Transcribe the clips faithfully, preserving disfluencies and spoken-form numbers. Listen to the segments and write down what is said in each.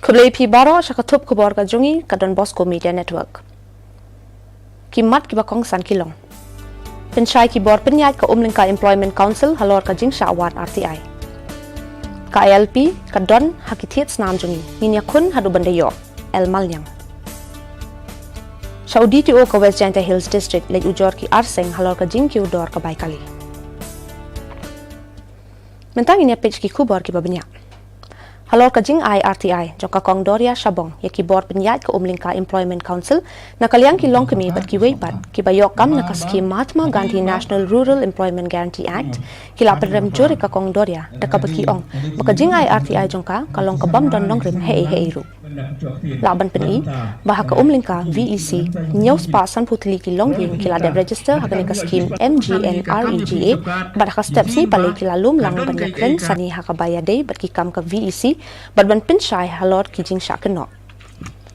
Khublei phi baroh sha ka thup khubor ka jong ngi ka Don Bosco Media Network. Ki mat kiba kongsan ki long: Pynshai ki bor pynïaid ka Umlyngka Employment Council halor ka jingshah wad R T I. Ka I L P ka don ha ki thied snam jong ngi, ngin ïakhun haduh ban da ïoh. L Malniang. Sha u D T O ka West Jaintia Hills District leit ujor ki arseng halor ka jingkiew dor ka bai kali. Mynta ngin ïa peit ki khubor kiba bniah. Halor ka jingai R T I jong ka Kong Doria Shabong ïa ki bor pynïaid ka Umlyngka Employment Council, na ka liang ki longkmie bad kiwei pat kiba ïoh kam na ka skhim Mahatma Gandhi National Rural Employment Guarantee Act, ki la pynrem jur ïa ka Kong Doria da kaba ki ong ba ka jingai R T I jong ka ka long ka bym don nongrim hei hei ruh. Lah ban pyni ba ha ka Umlyngka V E C, hynñiew spah sanphew tylli ki longïing ki la dep register ha kane ka skhim M G N R E G A, bad ha ka step sngi palei ki la lum lang ban ïakren sani ha kaba ïadei bad ki kam ka V E C bad ban pynshai halor ki jingshah kynnoh.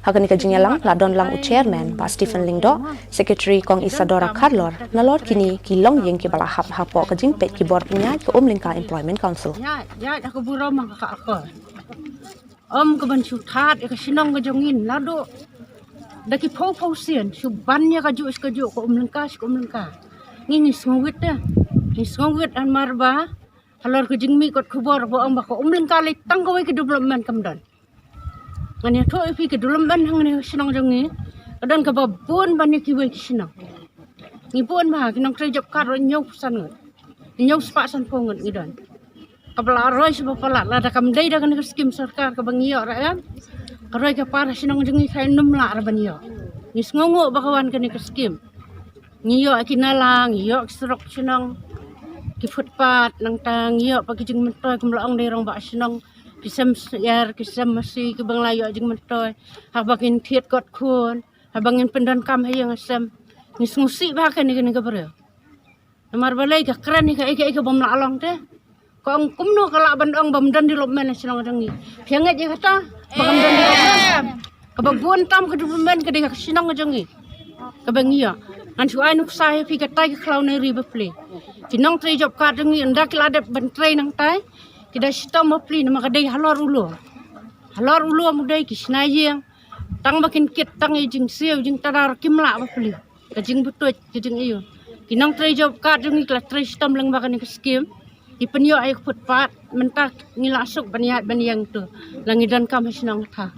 Ha kane ka jingïalang la don lang u chairman Bah Stephen Lyngdoh, secretary Kong Isadora Kharlor, nalor kine ki longïing kiba la hap hapoh ka jingpeit ki bor pynïaid ka Umlyngka Employment Council. Ïa, ïa, da ka burom ha ka akor. Ym ka ban shu thad ïa ka shnong ka jong ngi naduh da ki phew phew sien, shu ban ïa kajuh sha kajuh, ka Umlyngka sha ka Umlyngka. Ngi ngi sngewrit te. Ngi sngewrit namar ba halor ka jingmih kot khubor ba ong ba ka Umlyngka lei tang kawei ka development kam don. Ngan ïathuh ïa phi, ka development hangne ha shnong jong ngi ka don kaba bun ban ïa kiwei ki shnong. Ngi bun bha, ki nongtrei job card ruh hynñiew phew san ngut, hynñiew spah sanphew ngut ngi don. Kaba la roi shaba palat, lada kam dei da kane ka skhim sorkar kaba ngi ïoh ra em, ka roi ka par ha shnong jong ngi ka ym lah ra ban ïoh. Ngi sngewnguh ba ka wan kane ka skhim. Ngi ïoh ki nala, ngi ïoh ki surok shnong, ki footpath, nangta ngi ïoh pat ki jingmyntoi, kum la ong dei rangbah shnong, ki sem syiar, ki sem masi kiba ngi la ïoh jingmyntoi haba ngin thied kot khun, haba ngin pyndonkam ha ïing ha sem. Ngi sngewsih bha kane, kane ka briew. Namar balei ka kren ïa kaei kaei ka bym lah long te. Ka ong kumno ka lah ban ong bym don development ha shnong jong ngi. Phi ngeit ïa kata ba kam don development? Kaba bun tam ka development ka dei ha ka shnong jong ngi. Kaba ngi ïoh. Ngan shu ai nuksa ïa phi, katai ka khlaw ne ri bapli. Ki nongtrei job card jong ngi ynda ki la dep ban trei nangtai, ki da shitom bapli namar ka dei halor u lum. Halor u lum u dei, ki shna ïing. Tang ba kin kit tang ïa jingsiew jingtadar kim lah bapli. Ka jingbutuit, ka jingïoh. Ki nongtrei job card jong ngi ki la trei shitom lyngba kane ka skhim. Ki pynïoh ïa ka footpath, mynta ngi la suk ban ïaid ban ïeng tu. La ngi donkam ha shnong tha.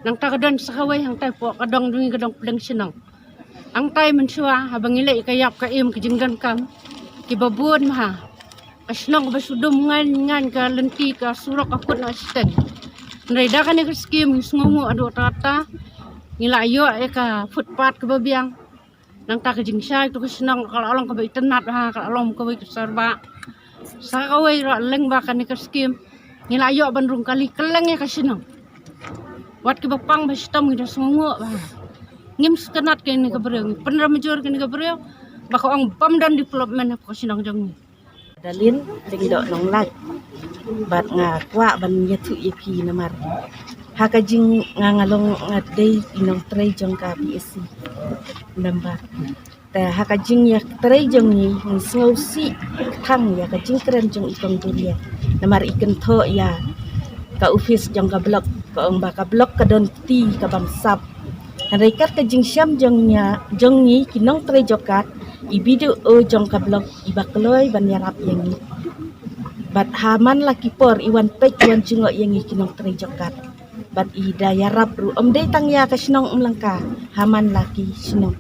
Nangta ka don sa kawei hangtai hapoh ka dong jong ngi, ka dong pdeng shnong. Hangtai mynshuwa haba ngi leit ïa ka ïap ka im, ka jingdonkam kiba bun bha. Ka shnong kaba shu dum ngan ngan, ka lynti ka surok ka kut na shiteng. Hynrei da kane ka skhim ngi sngewnguh haduh katta katta. Ngi la ïoh ïa ka footpath kaba biang. Nangta ka jingshai tu ka shnong ka la long kaba itynnad bha, ka la long kawei ka sar ba. Sa kawei ruh lyngba kane ka skhim ngi la ïoh ban rung kali kylleng ïa ka shnong. Wat kiba pang ba shitom ngi da sngewnguh bha. Ngim sngewtynnat kane ka briew, ngi pynrem jur kane ka briew ba ka ong bym don development ha ka shnong jong ngi. Dalin Lyngdoh Nonglait. Bad nga kwah ban ïathuh ïa phi namar ha ka jing, nga nga long, nga dei i nongtrei jong ka P S C. Namar te ha ka jingïatrei jong ngi, ngi sngewsih kthang ïa ka jingkren jong i Kong Duria. Namar i kynthoh ïa ka office jong ka block, ka ong ba ka block ka don kti ka bamsap. Hynrei kat ka jingshem jong ïa, jong ngi ki nongtrei job card, i B D O jong ka block i ba kloi ban ïarap ïa ngi. Bad ha man la ki por i wan peit, i wan jngoh ïa ngi ki nongtrei job card. Bad i da ïarap ruh, ym dei tang ïa ka shnong Umlyngka, ha man la ki shnong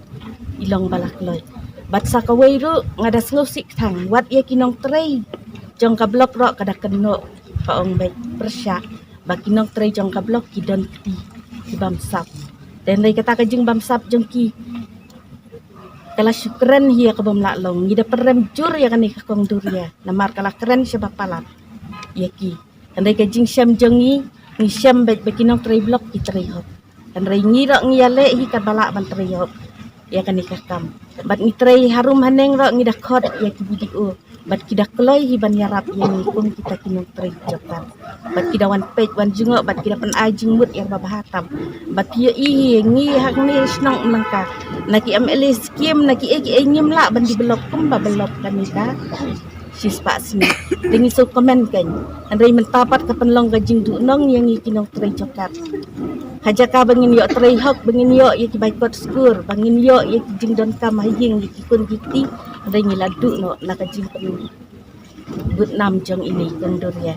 i long ba la kloi. Bad sa kawei ruh nga da sngewsih kthang wat ïa ki nongtrei jong ka block ruh ka da kynnoh, ka ong beit pyrshah ba ki nongtrei jong ka block ki don kti, ki bamsap. Te hynrei kata ka jingbamsap jong ki ka la shu kren hi ïa ka bym lah long. Ngi da pynrem jur ïa kane ka Kong Duria namar ka la kren shaba palat ïa ki. Hynrei ka jingshem jong ngi, ngi shem beit ba ki nongtrei block ki trei hok. Hynrei ngi ruh ngi ïaleh hi katba lah ban trei hok ïa kane ka kam. Bad ngi trei harum haneng ruh ngi da khot ïa ki B D O. Bad ki da kloi hi ban ïarap ïa ngi kum kita ki nongtrei job card. Bad ki da wan peit wan jngoh bad ki da pyn-ai jingmut ïa kaba bha tam. Bad phi ïohi hi ngi hangne shnong Umlyngka, na ki M L A scheme, na ki ei ki ei ngim lah ban develop kumba develop kane ka shispah shnong. Te ngi sngewkmen kein. Hynrei mynta pat ka pynlong ka jingduhnong ïa ngi ki nongtrei jong ka. Ha jaka ba ngin ïoh trei hok, ba ngin ïoh ïa ki bai kot skur, ba ngin ïoh ïa ki jingdonkam ha ïing ïa ki khun ki kti, hynrei ngi la duh noh na ka jingpynbud nam jong ine i kyndur ïa.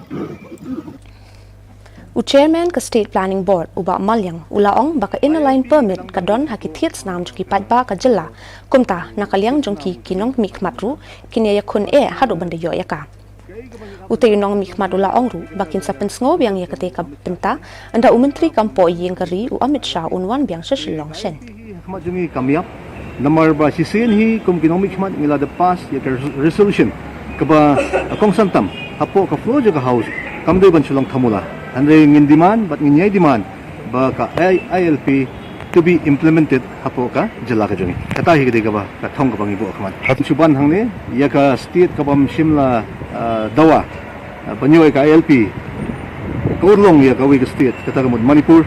U chairman ka State Planning Board, u Bah Maliang, u la ong ba ka Inner Line Permit ka don ha ki thied snam jong ki paidbah ka jylla. Kumta, na ka liang jong ki ki nongmihkhmat ruh, kin ïa ïakhun eh haduh ban da ïoh ïa ka. Utei u nongmihkhmat u la ong ruh ba kin sa pynsngew biang ïa katei ka bynta, ynda u Myntri kam poh ïing ka ri u Amit Shah un wan biang sha Shillong shen. Khmat jong ngi kam ïap, namar ba shisien hi kum ki nongmihkhmat ngi la da pass ïa ka res-, resolution kaba, uh, kongsan tam hapoh ka floor jong ka House, kam dei ban shu long thamula. Hynrei ngin demand bad ngin ïai demand ba ka I-, ILP to be implemented hapoh ka jylla ka jong ngi. Kata hi ka dei kaba, ka thong kaba ngi buh khmat. Shu ban hangne ïa ka state kaba ym shym la, uh, dawa, uh, ban ïoh ïa ka ILP. Ka urlong ïa kawei ka state, kata ka mut Manipur.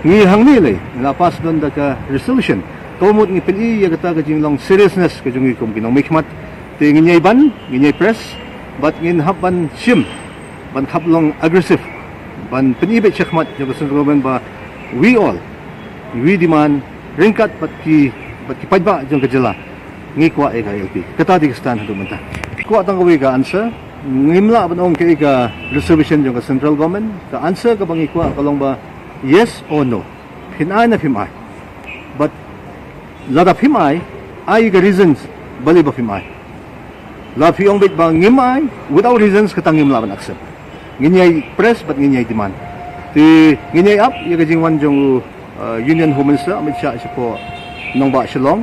Ngi hangne lei ngi la pass don da ka resolution. Ka mut ngi pyni ïa kata ka jinglong seriousness ka jong ngi kum ki nongmihkhmat. Te ngin ïai ban, ngin ïai press, bad ngin hap ban shim, ban khap long aggressive, ban pyni beit shakhmat ïa ka central government ba we all, we demand ryngkat bad ki, bad ki paidbah jong ka jylla, ngi kwah ïa ka ILP. Kata dei ka stand haduh mynta. Kwah tang kawei ka answer, ngim lah ban ong kaei ka reservation jong ka central government. Ka answer kaba ngi kwah ka long ba yes or no. Phin ai ne phim ai. But lada phim ai, ai ka reasons balei ba phim ai. La phi ong beit ba ngim ai without reasons, kata ngim lah ban accept. Ngin ïai press bad ngin ïai demand. Te ngin ïai ap ïa ka jingwan jong u, uh, Union Home Minister Amit Shah shapoh nongbah Shillong.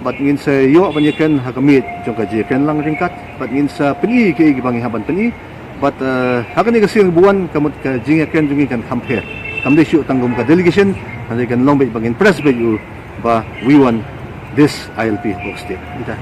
Bad ngin sa ïoh ban ïakren ha ka miet jong ka jingïakren lang ryngkat. Bad ngin sa pyni kiei kiba ngi hap ban pyni. Bad, uh, ha kane ka sien ba wan ka mut ka jingïakren jong ngi kan kham pher. Kam dei shuh tang kum ka delegation, hynrei kan long beit ba ngin press beit u ba we want this ILP hapoh ka state. Ita.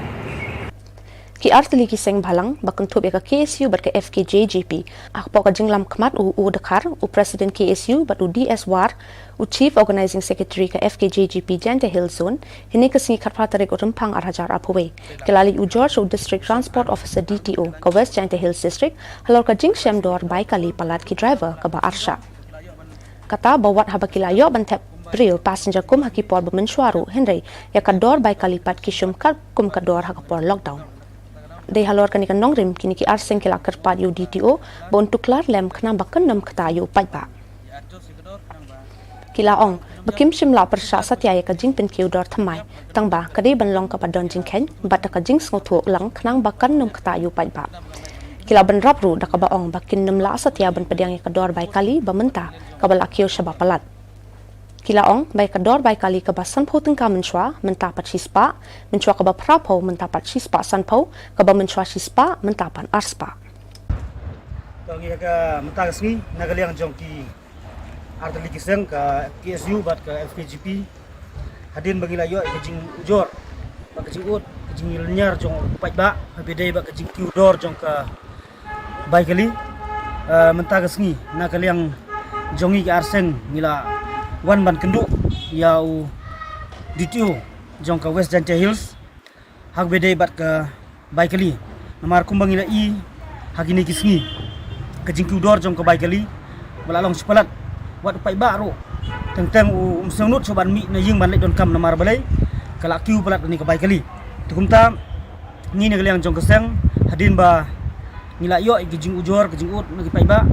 Ki artylli ki seng bhalang ba kynthup ïa ka KSU bad ka FKJGP, hapoh ka jinglam khmat u U Dkhar, u President KSU, bad u DS War, u Chief Organising Secretary ka FKJGP Jaintia Hills Zone, hynne ka sngi khatphra tarik u Rymphang arhajar arphew wei, ki la leit ujor sha u District Transport Officer, DTO, ka West Jaintia Hills District, halor ka jingshem dor bai kali palat ki driver kaba arshah. Kata ba wat haba ki la ïoh ban thep briew passenger kum ha ki por ba mynshuwa ruh, hynrei ïa ka dor bai kali pat ki shim katkum ka dor ha ka por lockdown. Dei halor kane ka nongrim kine ki arseng ki la kyrpad ïa u DTO ba un tuklar lem khnang ba kan nym kata ïa u paidbah. Ki la ong ba kim shym la pyrshah satia ïa ka jingpynkiew dor thymmai, tang ba ka dei ban long kaba don jingkheiñ bad da ka jingsngewthuh lang khnang ba kan nym kata ïa u paidbah. Ki la bynrap ruh da kaba ong ba kin nym la satia ban pdiang ïa ka dor bai kali ba mynta kaba la kiew shaba palat. Ki la ong ba ïa ka dor bai kali kaba sanphew tyngka mynshuwa, mynta pat shispah, mynshuwa kaba phraphew, mynta pat shispah sanphew, kaba mynshuwa shispah, mynta pat arspah. To ngi ha ka mynta ka sngi na ka liang jong ki artylli ki seng ka KSU bad ka FKJGP, hadien ba ngi la ïoh ka jingujor bad ka jingud, ka jinglynñiar jong u paidbah, ha ba dei bad ka jingkiew dor jong ka bai kali. Eh, mynta ka sngi na ka liang jong ngi ki arseng ngi la wan ban kynduh ïa u DTO jong ka West Jaintia Hills ha kaba dei bad ka bai kali. Namar kumba ngi la i ha kine ki sngi, ka jingkiew dor jong ka bai kali ba la long shi palat, wat u paidbah ruh teng teng um sngewnud shuh ban mih na ïing ban leit donkam, namar balei, ka la kiew palat kane ka bai kali. Te kumta ngi na ka liang jong ka seng, hadien ba ngi la ïoh ïa ka jingujor, ka jingud na ki paidbah,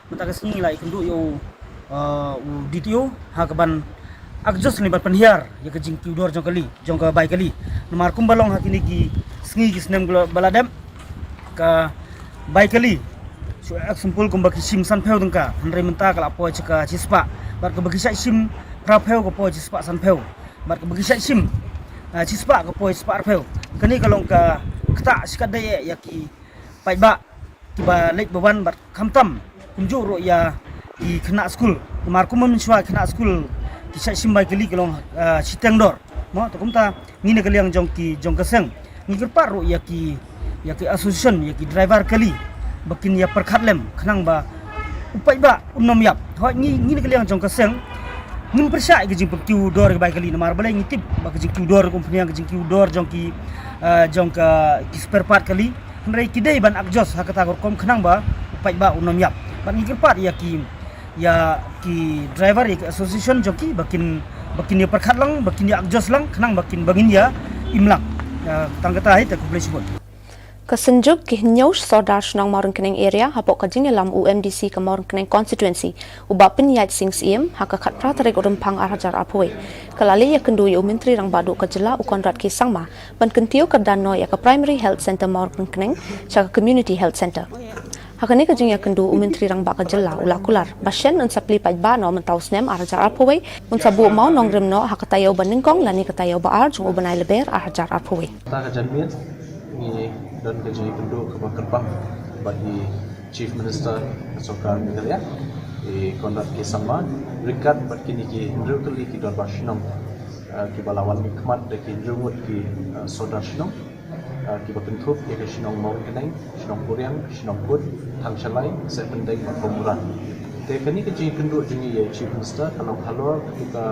mynta ka sngi ngi la ïakynduh ïa u, uh, u DTO ha kaban adjust ne ban pynhiar ïa ka jingkiew dor jong kali, jong ka bai kali. Namar kumba long ha kine ki sngi ki snem ba la dep, ka bai kali, shu example, kumba ki shim sanphew tyngka, hynrei mynta ka la poi sha ka shispah, bad kaba ki shait shim phraphew ka poi shispah sanphew, bad kaba ki shait shim, ah, shispah ka poi shispah arphew. Kane ka long ka ktah shikatdei ïa ki paidbah kiba leit ba wan bad khamtam kumjuh ruh ïa ki khynnah skul. Namar kumba mynshuwa ki khynnah skul ki shait shim bai kali ki long, ah, shiteng dor. Mo, te kumta ngi na ka liang jong ki, jong ka seng, ngi kyrpad ruh ïa ki, ïa ki association, ïa ki driver kali ba kin ïa pyrkhat lem khnang ba u paidbah un nym ïap. Hooid, ngi, ngi na ka liang jong ka seng ngim pyrshah ïa ka jingpynkiew dor ka bai kali, namar balei, ngi tip ba ka jingkiew dor ka company, ka jingkiew dor jong ki, ah, jong ka, ki spare part kali, Hynrei ki dei ban adjust ha kata ka rukom khnang ba u paidbah un ym ïap. Bad ngi kyrpad ïa ki, ïa ki driver, ïa ki association jong ki ba kin, ba kin ïa pyrkhat lang, ba kin ïa adjust lang khnang ba kin, ba ngin ïa im lang. Ïa, tang kata hi, te khublei shibun. Ka Synjuk ki Hynñiew Sordar Shnong Mawryngkneng Area hapoh ka jingïalam u M D C ka Mawryngkneng Constituency, u Bah Pynïaid Sing Syiem, ha ka khatphra tarik u Rymphang ar hajar arphew wei, ka la leit ïakynduh ïa u Myntri Rangbah Duh ka Jylla u Conrad K Sangma ban kyntiew kyrdan noh ïa ka Primary Health Centre Mawryngkneng sha ka Community Health Centre. Ha kane ka jingïakynduh, u Myntri Rangbah ka Jylla u la kular ba shen un sa plie paidbah noh mynta u snem ar hajar arphew wei, un sa buh mawnongrim noh ha ka taïew ba nyngkong lane ka taïew ba ar jong u bnai Lber ar hajar arphew wei. Mynta ka janmiet ngi don ka jingïakynduh kaba kyrpang bad i Chief Minister ka Sorkar Meghalaya, i Conrad K Sangma, ryngkat bad kine ki hynriew tylli ki dorbar shnong, eh, kiba la wan khmat da ki hynriew ngut ki, eh, sordar shnong, eh, kiba kynthup ïa ka shnong Mawryngkneng, shnong Puriang, shnong Kut, Thangshalai, Sepyndeng bad Pamura. Te kane ka jingïakynduh jong ngi ïa i Chief Minister ka long halor kata ka,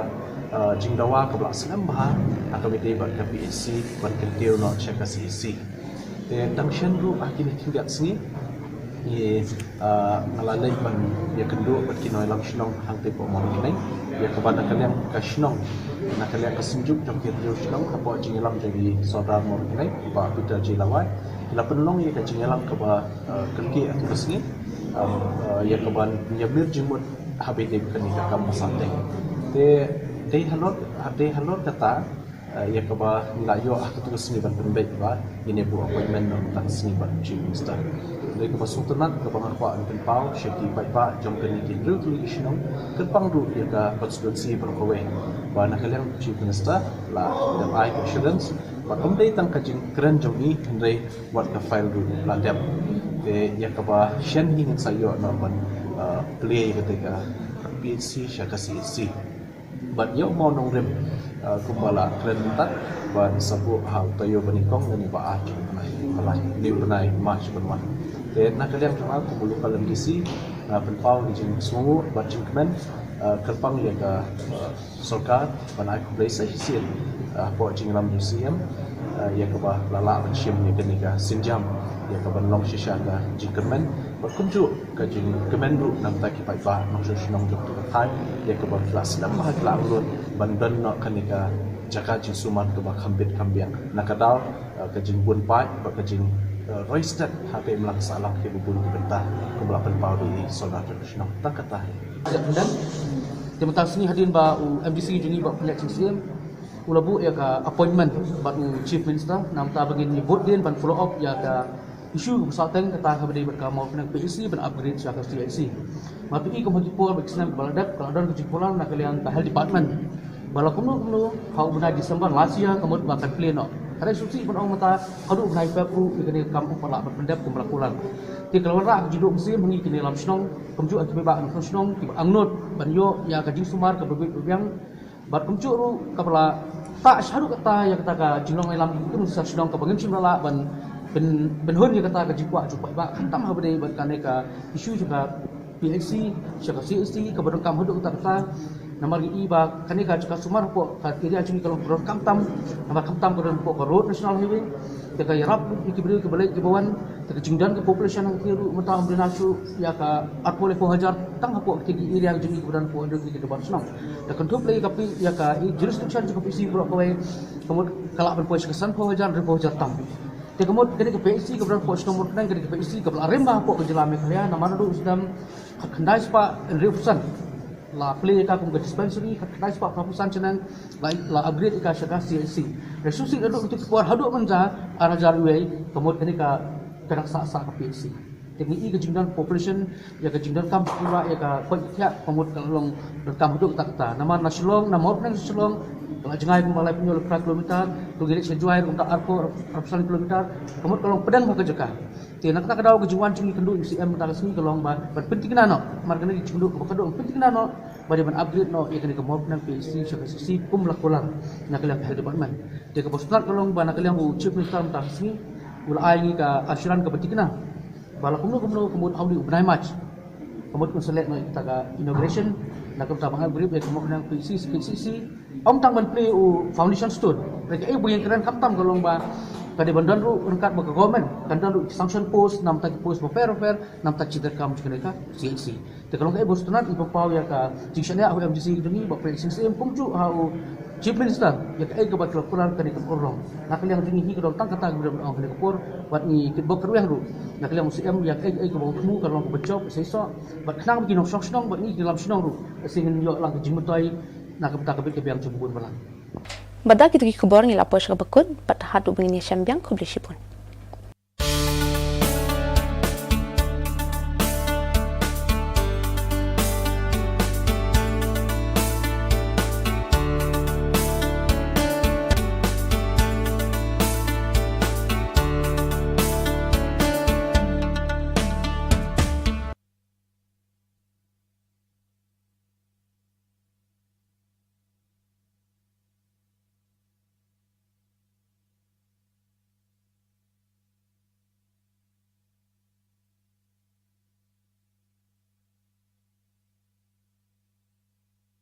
eh, jingdawa kaba la slem bha ha kaba ïadei bad ka P H C ban kyntiew noh sha ka C H C. Te tang shen ruh ha kine ki khyndiat sngi ngi, ah, nga la leit ban ïakynduh bad ki nongïalam shnong hangtei hapoh Mawryngkneng, ïa kaba na ka liang ka shnong, na ka liang ka Synjuk jong ki hynriew shnong hapoh jingïalam jong i Sordar Mawryngkneng, Bah Peter J Lawai, ki la pynlong ïa ka jingïalam kaba, ah, kyrkieh ha kata ka sngi, ah, ah, ïa kaban ïamir jingmut ha kaba ïadei bad kane ka kam ba sah teng. Te dei halor, dei halor kata, eh, ïa kaba ngi la ïoh ha katu ka sngi ban pynbeit ba ngin ïa buh appointment noh mynta ka sngi bad u Chief Minister. Dei kaba sngewtynnat kaba nga kwah ban pynpaw sha ki paidbah jong kane ki hynriew tylli ki shnong, kyrpang ruh ïa ka constituency baroh kawei, ba na ka liang u Chief Minister la dep ai ka assurance, bad ym dei tang ka jingkren jong ngi hynrei wat ka file ruh la dep. Te ïa kaba shen hi ngin sa ïoh noh ban, eh, plie ïa kata ka P H C sha ka C H C. Bad ïa u mawnongrim, ah, kumba la kren mynta, ban sa buh ha u taïew ba nyngkong lane ba ar jong u bnai ba lai, ne u bnai March ban wan. Te na ka liang jong nga kum u local M D C, nga pynpaw ka jingsngewnguh bad jingkmen, ah, kyrpang ïa ka, ah, sorkar ban ai khublei sa shisien, ah, hapoh jingïalam jong u C M, ah, ïa kaba la lah ban shim ïa kane ka sienjam, ïa kaban long shisha ka jingkyrmen bad kumjuh ka jingkmen ruh na ka bynta ki paidbah nongshong shnong jong katu ka thaiñ, ïa kaba ki la slem bha, ki la angnud ban don noh kane ka jaka jingsumar kaba kham bit kham biang na ka daw, eh, ka jingbun paid bad ka jing, eh, roi stet ha ka imlang sahlang kiba bun ki bynta, kumba la pynpaw da i Sordar jong ka shnong. Tang kata hi. Te mynta ka sngi hadien ba u M D C jong ngi Bah Pynïaid Sing Syiem u la buh ïa ka appointment bad u Chief Minister, na ka bynta ba ngin ïa bud dien ban follow up ïa ka issue kaba sah teng, kata kaba dei bad ka Mawryngkneng P H C ban upgrade sha ka C H C. Mar phi i, kum ha ki por bad ki snem kiba la dep, ka la don ka jingkular na ka liang ka Health Department ba la kumno kumno ha u bnai December last year ka mut ba kan plie noh. Hynrei sngewsih ban ong mynta haduh u bnai Feb ruh ïa kane ka kam ym pat lah ban pyndep kumba la kular. Te ka la wanrah ka jingduh mynsiem ha ngi ki nongïalam shnong, kumjuh ha ki paidbah nongshong shnong kiba angnud ban ïoh ïa ka jingsumar kaba bit ba biang. Bad kumjuh ruh kaba la tah shaduh kata ïa kata ka jinglong ïalam jong ki nongshong shnong kaba ngim shym la lah ban pyn, pynhun ïa kata ka jingkwah jong u paidbah, khamtam haba dei bad kane ka issue jong ka P H C sha ka C H C kaba donkam haduh katta katta. Namar ngi i ba kane ka jaka sumar hapoh ka area jong ngi ka long, ka donkam tam, namar khamtam ka don hapoh ka road, National Highway. Te ka ïarap ïa ki briew kiba leit kiba wan, te ka jingdon ka population hangne ruh mynta ym dei na shuh ïa ka arphew laiphew hajar tang hapoh kita ki area jong ngi kiba don hapoh hynriew tylli ki dorbar shnong. Te kynthup lei ïa ka P, ïa ka jurisdiction jong ka P H C baroh kawei, ka mut ka lah ban poi sha ka sanphew hajar, hynriewphew hajar tam. Te ka mut kane ka P H C kaba don hapoh shnong Mawryngkneng, kane ka P H C kaba la rim bha hapoh ka jylla Meghalaya, namar naduh u snem khatkhyndai spah hynriewphew san la plie ïa ka kum ka dispensary, khatkhyndai spah phraphew san shaneng la, la upgrade ïa ka sha ka C H C. Hynrei sngewsih naduh kata ka por haduh mynta ar hajar wei, ka mut kane ka, ka dang sah sah ka P H C. Te ngi i ka jingdon population, ïa ka jingdonkam jingpynbha ïa ka koit ka khiah, ka mut ka la long donkam haduh katta katta. Namar na Shillong, na Mawryngkneng sha Shillong ka la jngai kumba laiphew hynñiew laiphew phra kilometer, to ngi leit sha Jowai ruh kumta arphew, arphew san kilometer, ka mut ka long pdeng bha ka jaka. Te na kata ka daw ka jingwan jong ngi kynduh ïa u C M mynta ka sngi ka long ba ban pynthikna noh, namar kane ka jingkynduh kaba khatduh ban pynthikna noh ba dei ban upgrade noh ïa kane ka Mawryngkneng P H C sha ka C H C kum la kular na ka liang ka Health Department. Te kaba sngewtynnat ka long ba na ka liang u Chief Minister mynta ka sngi u la ai ngi ka assurance kaba thikna ba la kumno kumno ka mut ha une u bnai March ka mut un sa leh noh ïa kata ka inauguration, na ka bynta ban upgrade ïa ka Mawryngkneng P H C sha ka C H C. Ym tang ban plie u foundation stone, hynrei kaei ba ngi kren khamtam ka long ba Ka dei ban don ruh ryngkat bad ka government, kan don ruh ki sanction post, namar ki post bapher bapher, namar ki treikam jong kane ka C H C. Te ka long kaei ba sngewtynnat, i pynpaw ïa ka jingshaniah u M D C jong ngi, Bah Prestone Tynsong Syiem, kumjuh ha u Chief Minister, ïa kaei kaba ki la kular kane kan urlong. Na ka liang jong ngi hi ka don tang kata kaba ong kane ka por, bad ngi kitbok kyrwiang ruh na ka liang u C M, ïa kaei kaei kaba u thmu kan long kaba jop, seisoh, bad khnang ba ki nongshong shnong bad ngi ki lam shnong ruh, sa ngin ïoh lang ka jingmyntoi na ka bynta ka bit ka biang jong u bun balang. Bad da kito ki khubor ngi la poi sha kaba kut, bad haduh ban ïashem biang, khublei shibun.